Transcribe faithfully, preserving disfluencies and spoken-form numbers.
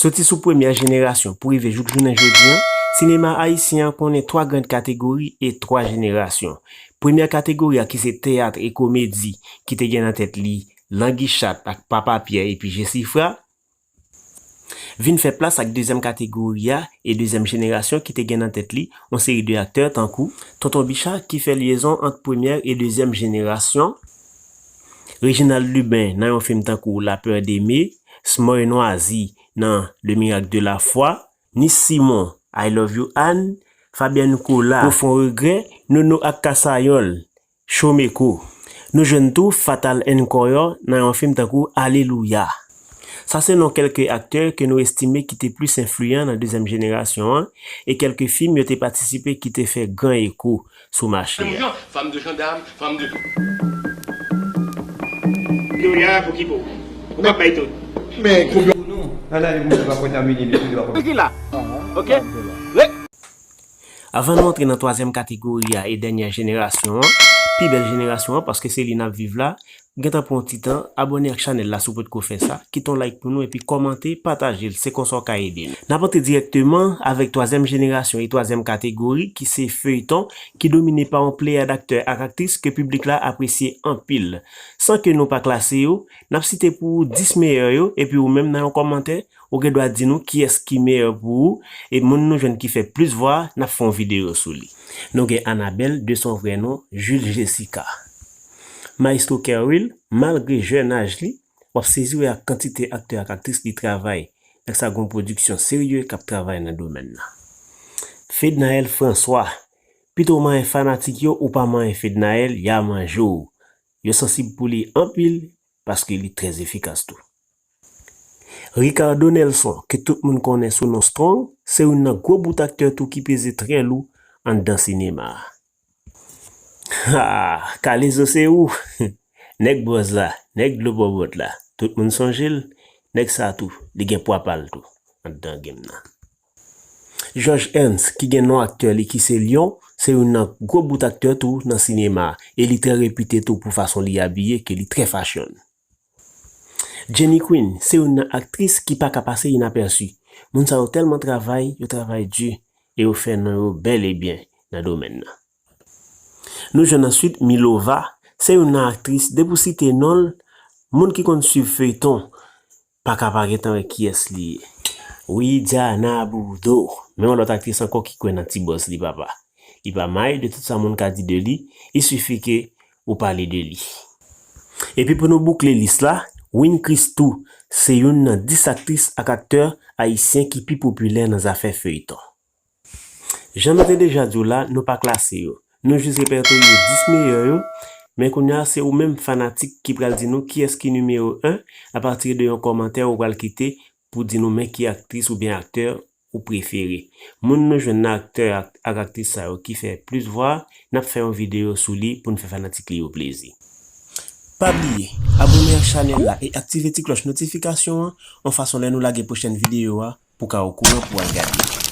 Soti sou premyè jenerasyon pou rive jouk jounen jodi an, sinema ayisyen an konnen twa grand kategori e twa jenerasyon. Premyè kategori a ki se teyat e komedi ki te gen nan tèt li Langi Chat ak Papa Pyè epi Jesifra, vin fè plas ak dezyèm kategori a e dezyèm jenerasyon ki te gen nan tèt li yon seri de aktè tankou Tonton Bicha ki fè lyezon ant premyè e dezyèm jenerasyon, Reginald Lubin nan yon fim tankou La Peur d'aimer, Smoy Nwazi nan Le Miracle de la Foi, Nis Simon, I Love You Anne, Fabian Colas, Profond Regret, Nono ak Kasayòl, Chomeko. Nou jwenn tou Fatal Nkoyo nan yon fim tankou Alelouya. Sa se non kèlke aktè ke nou estime ki te plis enfliyan nan dezyèm jenerasyon an, e kèlke fim yo te patisipe ki te fè gran eko sou mache a. Fanm jan, fanm de jandam, fanm de... Yo la pou ki pou? Ou p ap bay tout. Men koubyon. Non, analiz moun pa kontamine, mesye, li pa kontamine. Ki la? Ok. Avan nou antre nan twazyèm kategori a e dènyè jenerasyon an, pi bèl jenerasyon an, paske se li n ap viv la, gentan pran yon ti tan, abòne ak chanèl la si w potko fè sa, kite yon like pou nou epi kòmante, pataje l, se konsa w ka ede nou. N ap antre dirèkteman avèk twazyèm jenerasyon e twazyèm kategori ki se feyton ki domine pa yon pleyad aktè ak aktris ke piblik la apresye anpil. San ke nou pa klase yo, n ap site pou ou dis meyè yo epi ou menm nan yon kòmantè, ou gen dwa di nou kiyès ki meyè pou ou, e moun nou jwenn ki fè plis vwa, n ap fè yon videyo sou li. Nou gen Anabelle, de son vrai nom, Jules Jessica. Maestro Kerwill, malgre jèn aj li, w ap sezi wè ak kantite aktè ak aktris li travay. Nèg sa gon pwodiksyon serye k ap travay nan domèn nan. Fednaelle François, pito w manyen fanatik yo ou pa manyen Fednaelle, y a manje w. Yo sansib pou li anpil, paske li trè efikas tou. Ricardo Nelson, ke tout moun konnen sou non Strong, se youn nan gwo bout aktè tou ki peze trè lou anndan sinema a. Ha! Kalezo se ou! Nèg bòz la, nèg dlo bòbòt la, tout moun sonje l, nèg sa tou, li gen pwa pa l tou, anndan game nan. George Ernst, ki gen non aktè li ki se Lyon, se youn nan gwo bout aktè tou nan sinema a, e li trè repite tou pou fason li abiye, ke li trè fashion. Jenny Queen se youn nan aktris ki pa ka pase inapèsi. Moun sa yo tèlman travay, yo travay di, e yo fè non yo bèl e byen nan domèn nan. Nou jwenn answit Milova, se youn nan aktris, depi w site non l, moun ki konn swiv feyton pa ka pa gentan wè kiyès li ye. Widiana Bourdeau, men yon lòt aktris ankò ki kwè nan ti bòz li papa. Li pa may de tout sa moun ka di de li, il suffit ke ou pale de li. Epi pou nou boukle lis la, Win Christou se youn nan dis aktris ak aktè ayisyen ki pi popilè nan zafè feyton. Jan nou te deja di w la, nou pa klase yo. Nou jis repètoye dis meyè yo, men kounye a se ou menm fanatik ki pral di nou kiyès ki nimewo en apati de yon kòmantè ou pral kite pou di nou men ki aktris oubyen aktè ou prefere. Moun nou jwenn nan aktè ak, ak aktris sa yo ki fè plis vwa, n ap fè yon videyo sou li pou n fè fanatik li yo plezi. Pa bliye, abòne ak chanèl la e aktive ti klòch notifikasyon an, yon fason lè nou lage pwochèn videyo a, pou w ka okouran pou w al gade.